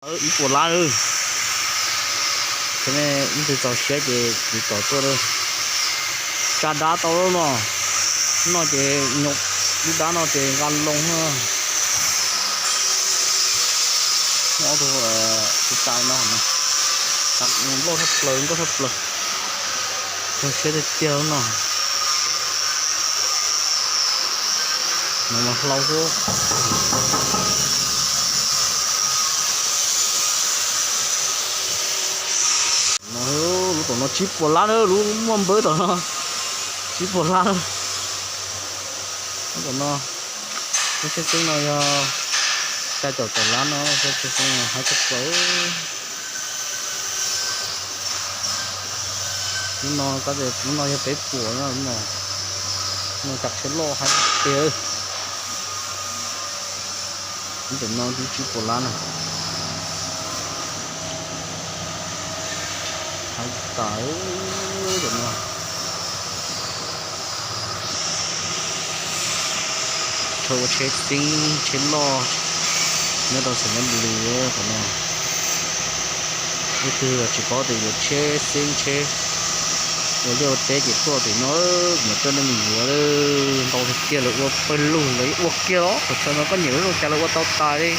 Ib puas lab lawm. Ces nej leej twg txaus siab ces tiv tauj tuaj lawm. Tsa dab tau lub no. Lub no ces nyuam, lub dab no ces nqa loo na. Ob tug tsis tas no, loj thaj plaws nkauj thaj plaws. Txaus siab tiag tiag lub no. No mas hlau xwb. No, lub tom no tsib puas lab na, lub muaj npawb tom no tsib puas lab na. Lub tom no, lub tsheb xeeb no yog xya caum tawm lab no, lub tsheb xeeb no haib tshaj plaws. Lub no, lub no yog peb puas na, lub no, lub no cov tsheb loj haib tiag. Lub tom no twb tsib puas lab na. Haib tas tom no. Thawj ua tsheb xeeb tsheb loj nyob rau Xais Nyab Lis tom no. Leej twg tsis paub tias yuav tsheb xeeb tsheb ua liaj ua teb ces tuaj tim no, kuv mam coj nej mus yuav. Ntau tiag tiag, lawv ua pawg lug, lawv ua kiag los qhov chaw no koj nyiam lub zoo cas lawv ua tau tas li.